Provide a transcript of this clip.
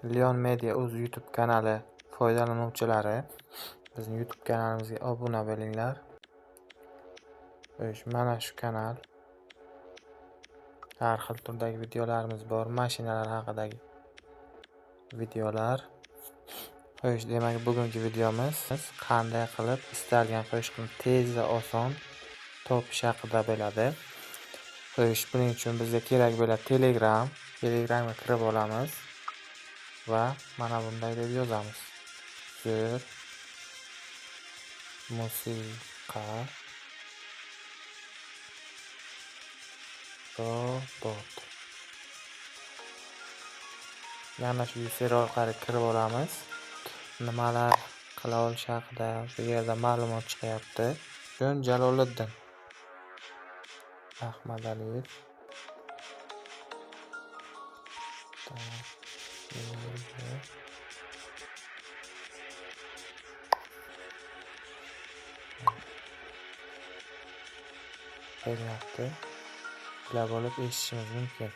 Leon Media o'z YouTube kanali foydalanuvchilari, bizni YouTube kanalimizga obuna bo'linglar. Xo'sh, mana shu kanal. Har xil turdagi videolarimiz bor, mashinalar haqidagi videolar. Xo'sh, demak, bugungi videomiz qanday qilib istalgan qo'shiqni tez va oson topish haqida bo'ladi. Xo'sh, buning uchun bizga kerak bo'ladi Telegram. Telegramga kirib olamiz va mana bunday deb yozamiz. Zo'r musiqa robot. Yana shu user orqali kirib olamiz. Nimalar qila olish haqida bu yerda ma'lumot chiqyapti. Jaloliddin Ahmadaliyev. Qo'yilmoqda. Ular bo'lib eshitishimiz mumkin.